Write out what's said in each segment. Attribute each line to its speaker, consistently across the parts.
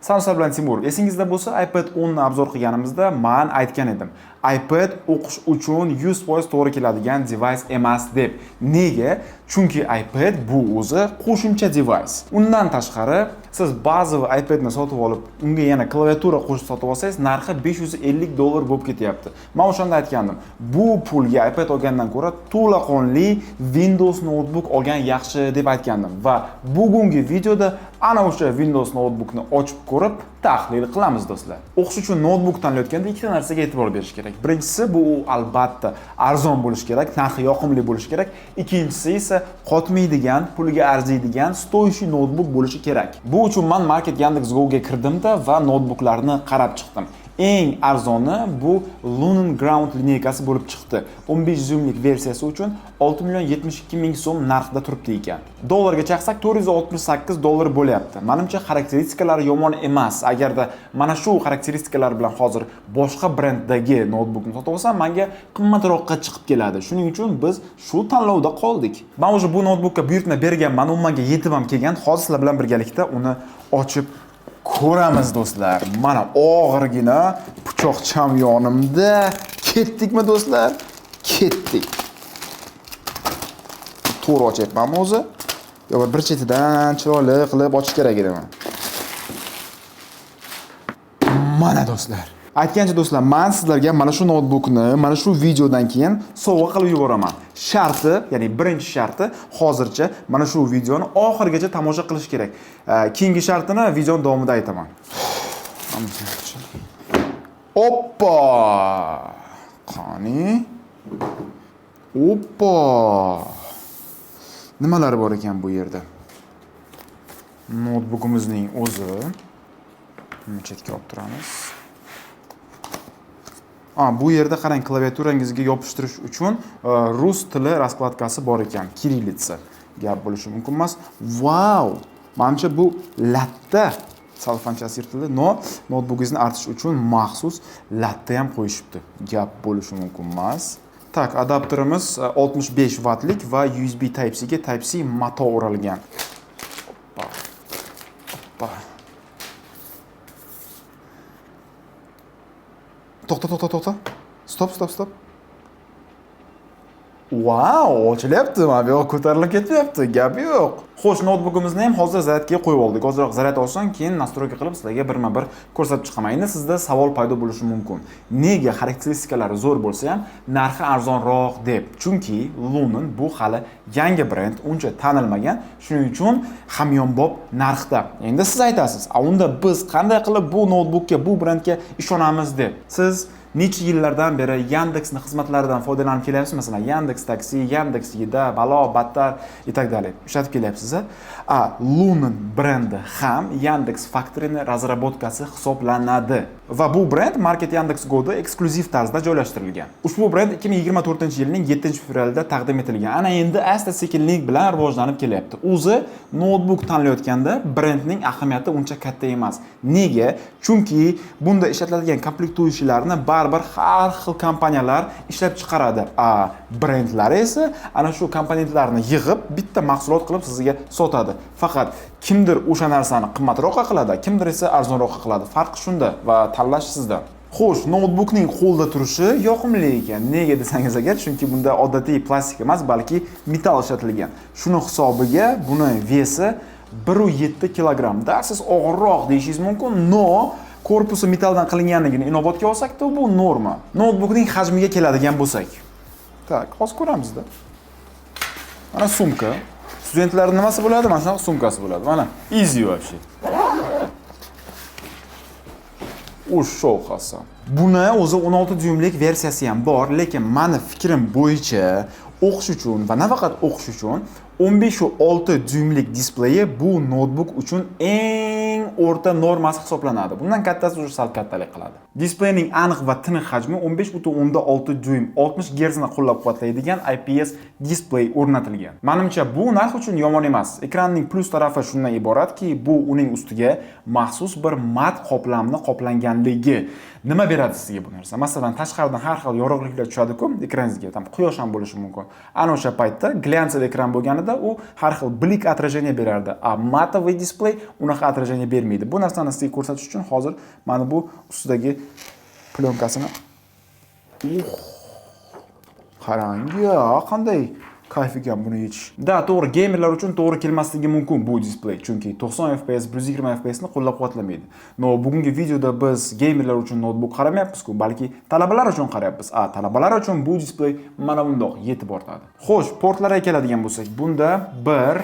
Speaker 1: Samsung bilan Timur, esingizda bo'lsa, iPad 10 ni обзор qilganimizda man aytgan edim. iPad o'qish uchun 100% to'g'ri keladigan device emas deb. Nega? Chunki iPad bu o'zi qo'shimcha device. Undan tashqari, siz bazaviy iPadni sotib olib, unga yana klaviatura qo'shib sotib olsangiz, narxi 550 dollar bo'lib ketyapti. Men o'shanda aytgandim, bu pulga iPad olgandan ko'ra to'laqonli Windows notebook olgan yaxshi deb aytgandim va bugungi videoda ana o'sha Windows notebookni ochib ko'rib tahlil qilamiz, do'stlar. O'qish uchun notebook tanlayotganda ikkita narsaga e'tibor berish kerak. Birinchisi, bu albatta arzon bo'lishi kerak, narxi yoqimli bo'lishi kerak. Ikkinchisi esa qotmaydigan, puliga arziydigan стоящий notebook bo'lishi kerak. Bu uchun man Market Yandex Go'ga kirdimda va notebooklarni qarab chiqdim. Eng arzoni bu Lumen Ground lineykasi bo'lib chiqdi. 15 dyumlik versiyasi uchun 6 million 72 ming so'm narxda turibdi ekan. Dollarga chaqsak, 468 dollar bo'lyapti. Menimcha, xarakteristikalar yomon emas. Agarda mana shu xarakteristikalar bilan hozir boshqa brenddagi noutbukni sotib olsam, menga qimmatroqqa chiqib keladi. Shuning uchun biz shu tanlovda qoldik. Men уже bu noutbukka buyurtma berganman, u menga yetib ham kelgan. Hozir sizlar bilan birgalikda uni ochib ko'ramiz, do'stlar. Mana og'irgina pichoqcham yonimda. Ketdikmi, do'stlar? Ketdik. To'g'ri ochyapmanmi o'zi? Yo, bir chetidan chiroyli qilib ochish kerak edimi? Mana, do'stlar. Aytgancha, do'stlar, men sizlarga mana shu noutbukni mana shu videodan keyin sovg'a qilib yuboraman. Sharti, ya'ni birinchi sharti, hozircha mana shu videoni oxirigacha tomosha qilish kerak. Keyingi shartini videoni davomida aytaman. Oppa! Qani? Oppa! Nimalar bor ekan bu yerda? Noutbukimizning o'zi. Buni chetga olib turamiz. Bu yerda qarang, klaviaturangizga yopishtirish uchun rus tili раскладка si bor ekan, кириллица. Gap bo'lishi mumkin emas. Vau! Manimcha, bu latta salfanchasi yirtildi, но noutbukingizni artish uchun maxsus latta ham qo'yishibdi. Gap bo'lishi mumkin emas. Так, adapterimiz 65 vattlik va USB Type-C ga Type-C mato o'ralgan. Oppa. Oppa. To'xta, to'xta, to'xta. Стоп, стоп, стоп. Vau, ochilyapti, mana bu yoq ko'tarilib ketyapti, gap yo'q. Xo'sh, noutbukimizni ham hozir zaryadga qo'yib oldik. Ozroq zaryad olsin, keyin настройка qilib sizlarga birma-bir ko'rsatib chiqaman. Endi sizda savol paydo bo'lishi mumkin. Nega xarakteristikalar zo'r bo'lsa ham narxi arzonroq deb? Chunki Lumen bu hali yangi brend, uncha tanilmagan. Shuning uchun hamyonbop narxda. Endi siz aytasiz, "A unda biz qanday qilib bu noutbukka, bu brendga ishonamiz?" deb. Siz necha yillardan beri Yandexni xizmatlaridan foydalanib kelyapsiz, masalan, Yandex Taksi, Yandex Еда, balo, battar и так далее. Ishlatib kelyapsiz. A Lumen brendi ham Yandex Factory'ni разработка si hisoblanadi. Va bu brend Market Yandex Go'da eksklyuziv tarzda joylashtirilgan. Ushbu brend 2024-yilning 7-fevralida taqdim etilgan. Ana endi asta-sekinlik bilan rivojlanib kelyapti. O'zi noutbuk tanlayotganda brendning ahamiyati uncha katta emas. Nega? Chunki bunda ishlatiladigan комплектующий larni baribir har xil kompaniyalar ishlab chiqaradi. A brendlar esa ana shu komponentlarni yig'ib bitta mahsulot qilib sizga sotadi. Faqat kimdir o'sha narsani qimmatroqqa qiladi, kimdir esa arzonroqqa qiladi. Farq shunda va tanlash sizda. Xo'sh, noutbukning qo'lda turishi yoqimli ekan. Nega desangiz agar, chunki bunda odatiy plastik emas, balki metall ishlatilgan. Shuni hisobiga buni вес i 1,7 kilogramm. Да, siz og'irroq deyishingiz mumkin, но korpusi metalldan qilinganligini inobatga olsak, то bu norma. Noutbukning hajmiga keladigan bo'lsak. Так, hozir ko'ramizda. Mana sumka. Studentlarning nimasi bo'ladi? Mana shunaqa sumkasi bo'ladi. Mana, easy вообще. Ушел Hasan. Buni o'zi 16 dyumlik versiyasi ham bor, lekin mani fikrim bo'yicha o'qish uchun va nafaqat o'qish uchun 15,6 dyumlik displeyi bu noutbuk uchun eng o'rta normasi hisoblanadi. Bundan kattasi уже sal kattalik qiladi. Displeyning aniq va tiniq hajmi 15,6 dyum, 60 Hz ni qo'llab-quvvatlaydigan IPS displey o'rnatilgan. Menimcha, bu narx uchun yomon emas. Ekranning plus tarafi shundan iboratki, bu uning ustiga maxsus bir mat qoplamni qoplanganligi. Nima beradi sizga bu narsa? Masalan, tashqaridan har xil yorug'liklar tushadi-ku ekraningizga, там quyosh ham bo'lishi mumkin. Ana o'sha paytda глянцевый ekran bo'lganida u har xil блик, отражение berardi. A матовый displey unaqa отражение bermaydi. kelmaydi. Bu narsani sizga ko'rsatish uchun hozir mana bu ustidagi plyonkasini. Uh! Qarang ya, qanday kayf ekan buni yechish. Да, to'g'ri, geymerlar uchun to'g'ri kelmasligi mumkin bu displey, chunki 90 FPS, 120 FPS ni qo'llab-quvvatlamaydi. Но bugungi videoda biz geymerlar uchun noutbuk qaramayapmiz-ku, balki talabalar uchun qarayapmiz. A, talabalar uchun bu displey mana bundoq yetib ortadi. Xo'sh, portlarga keladigan bo'lsak, bunda 1,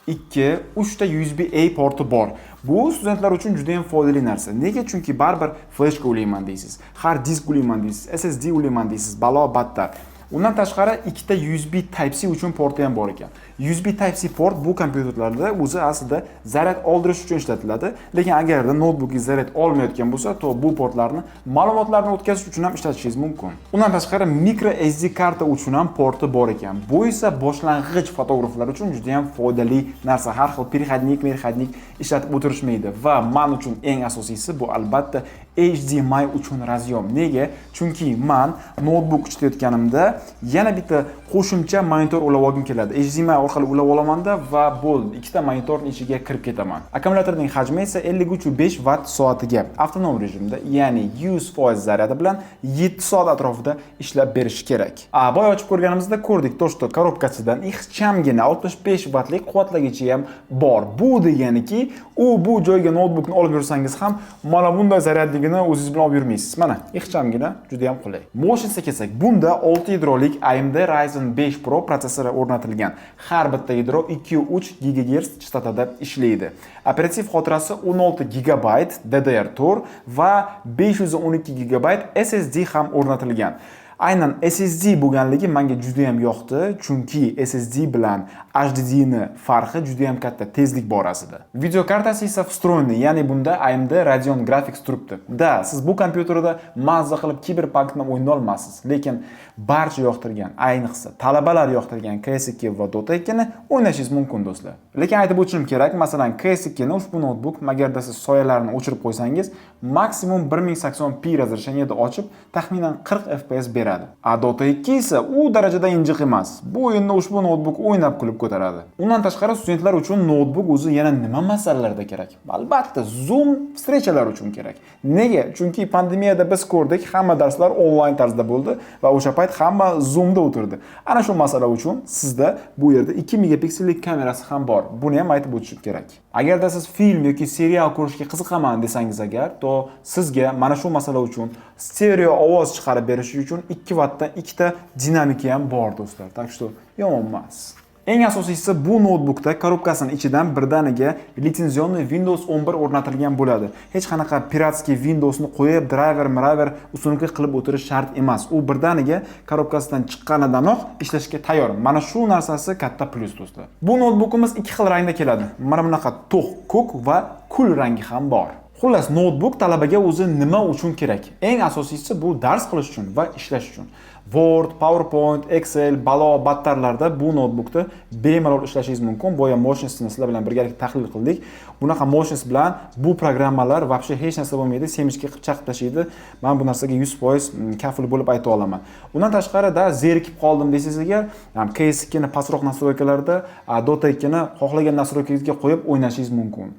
Speaker 1: 2, 3 ta USB A porti bor. Bu studentlar uchun juda ham foydali narsa. Nega? Chunki baribir fleshka ulayman deysiz, hard disk ulayman deysiz, SSD ulayman deysiz, balo battar. Undan tashqari ikkita USB Type-C uchun porti ham bor ekan. USB Type-C port bu kompyuterlarda o'zi aslida zaryad oldirish uchun ishlatiladi, lekin agarda noutbukingiz zaryad olmayotgan bo'lsa, to bu portlarni ma'lumotlarni o'tkazish uchun ham ishlatishingiz mumkin. Undan tashqari micro SD karta uchun ham porti bor ekan. Bu esa boshlang'ich fotograflar uchun juda ham foydali narsa. Har xil переходник, переходник ishlatib o'tirishmaydi va man uchun eng asosiysi bu, albatta, HDMI uchun разъем. Nega? Chunki man noutbuk ishlatayotganimda yana bitta qo'shimcha monitor ulab olgim keladi. HDMI orqali ulab olamanda va bo'ldi. Ikkita monitorning ichiga kirib ketaman. Akkumulyatorning hajmi esa 53,5 vatt soatiga avtonom rejimda, ya'ni 100% zaryadi bilan 7 soat atrofida ishlab berishi kerak. A, boya ochib ko'rganimizda ko'rdik, то что korobkasidan ixchamgina 65 vattlik quvvatlagichi ham bor. Bu deganiki, u bu joyga noutbukni olib yursangiz ham mana bunday zaryadligini o'zingiz bilan olib yurmaysiz. Mana, ixchamgina, juda ham qulay. Мощность ga kelsak, bunda 6 yadrolik AMD Ryzen 5 Pro protsessori o'rnatilgan. Har bitta yadro 2.3 GHz chastotada ishlaydi. Operativ xotirasi 16 GB DDR4 va 512 GB SSD ham o'rnatilgan. Aynan SSD bo'lganligi menga juda ham yoqdi, chunki SSD bilan HDD ni farqi juda ham katta tezlik borasida. Video kartasi esa встроенный, ya'ni bunda AMD Radeon Graphics turibdi. Да, siz bu kompyuterda mazza qilib Cyberpunkni o'ynay olmaysiz, lekin barcha yoqtirgan, ayniqsa talabalar yoqtirgan CS2 va Dota 2 ni o'ynashingiz mumkin, do'stlar. Lekin aytib o'tishim kerak, masalan, CS2 ni ushbu noutbuk, agarda siz soyalarni o'chirib qo'ysangiz, maksimum 1080p разрешение da ochib, taxminan 40 FPS beradi. A Dota 2 esa u darajada injiq emas. Bu o'yinni ushbu noutbuk o'ynab kulib ko'taradi. Undan tashqari studentlar uchun noutbuk o'zi yana nima masalalarda kerak? Albatta, Zoom встреча lar uchun kerak. Nega? Chunki pandemiyada biz ko'rdik, hamma darslar onlayn tarzda bo'ldi va o'sha payt hamma Zoomda o'tirdi. Ana shu masala uchun sizda bu yerda 2 megapiksellik kamerasi ham bor. Buni ham aytib o'tishim kerak. Agarda siz film yoki serial ko'rishga qiziqaman desangiz agar, to sizga mana shu masala uchun stereo ovoz chiqarib berishi uchun 2 vattdan ikkita dinamiki ham bor, do'stlar. Так что yomon emas. Eng asosiysi, bu noutbukda korobkasini ichidan birdaniga лицензионный Windows 11 o'rnatilgan bo'ladi. Hech qanaqa пиратский Windowsni qo'yib, driver, miraver установка qilib o'tirish shart emas. U birdaniga korobkasidan chiqqanidanoq ishlashga tayyor. Mana shu narsasi katta plyus, do'stlar. Bu noutbukimiz ikki xil rangda keladi. Mana bunaqa to'q ko'k va kul rangi ham bor. Xullas, noutbuk talabaga o'zi nima uchun kerak? Eng asosiysi, bu dars qilish uchun va ishlash uchun. Word, PowerPoint, Excel, balo battarlarda bu noutbukda bemalol ishlashingiz mumkin. Boya мощность ni sizlar bilan birgalikda tahlil qildik. Bunaqa мощность bilan bu programmalar вообще hech narsa bo'lmaydi, семечка qilib chaqib tashlaydi. Men bu narsaga 100% kafil bo'lib ayta olaman. Undan tashqari da zerikib qoldim desangiz agar, CS2 ni pastroq настройка larda, Dota 2 ni xohlagan настройка ngizga qo'yib o'ynashingiz mumkin.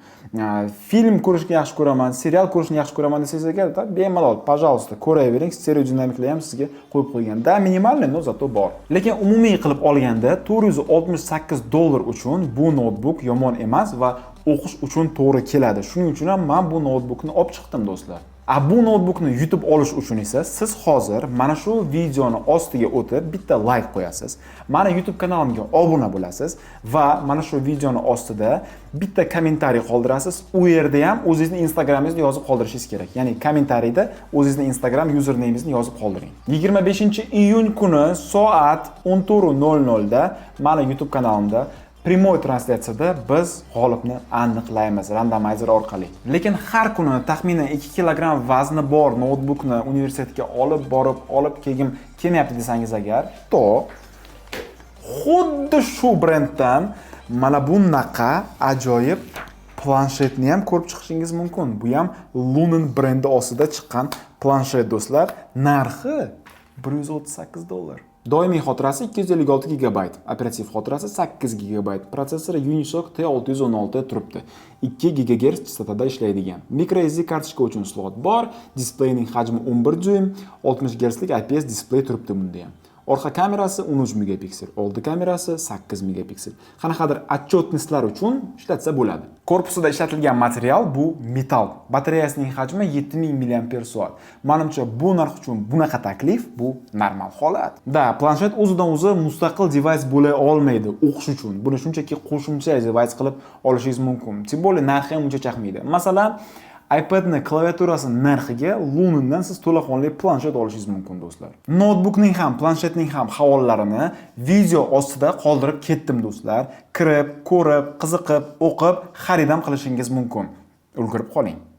Speaker 1: Film ko'rishni yaxshi ko'raman, serial ko'rishni yaxshi ko'raman desangiz agar, bemalol, пожалуйста, ko'ravering. Stereo dinamiklar ham sizga qo'yib qo'ygan. Да, минимальный, но зато bor. Lekin umumiy qilib olganda 468 dollar uchun bu noutbuk yomon emas va o'qish uchun to'g'ri keladi. Shuning uchun ham men bu noutbukni olib chiqdim, do'stlar. A bu noutbukni yutib olish uchun esa siz hozir mana shu videoni ostiga o'tib bitta like qo'yasiz. Mani YouTube kanalimga obuna bo'lasiz va mana shu videoni ostida bitta kommentariy qoldirasiz. U yerda ham o'zingizni Instagramingizni yozib qoldirishingiz kerak. Ya'ni kommentariyda o'zingizni Instagram usernameingizni yozib qoldiring. 25-iyun kuni soat 14:00 da mani YouTube kanalimda прямой translyatsiyada biz g'olibni aniqlaymiz randomizer orqali. Lekin har kuni taxminan 2 kilogramm vazni bor noutbukni universitetga olib borib, olib kelgim kelmayapti desangiz agar, to xuddi shu brenddan mana bunaqa ajoyib planshetni ham ko'rib chiqishingiz mumkin. Bu ham Lunen brendi ostida chiqqan planshet, do'stlar. Narxi 138 dollar. Doimiy xotirasi 256 gigabayt, operativ xotirasi 8 gigabayt, protsessori Unisoc T616 turibdi. 2 GHz chastotada ishlaydigan. MicroSD kartochka uchun slot bor, displeyning hajmi 11 dyuym, 60 Hz lik IPS displey turibdi bunda ham. Orqa kamerasi 13 megapiksel, oldi kamerasi 8 megapiksel. Qanaqadir отчетность lar uchun ishlatsa bo'ladi. Korpusida ishlatilgan material bu metall. Batareyasining hajmi 7000 mAh. Menimcha, bu narx uchun bunaqa taklif bu normal holat. Да, planshet o'zidan o'zi mustaqil device bo'la olmaydi o'qish uchun. Buni shunchaki qo'shimcha device qilib olishingiz mumkin. Тем более narxi ham uncha chaqmaydi. Masalan, iPadni klaviaturasi narxiga Lunendan siz to'laqonli planshet olishingiz mumkin, do'stlar. Noutbukning ham, planshetning ham havolalarini video ostida qoldirib ketdim, do'stlar. Kirib, ko'rib, qiziqib, o'qib, xarid ham qilishingiz mumkin. Ulgurib qoling.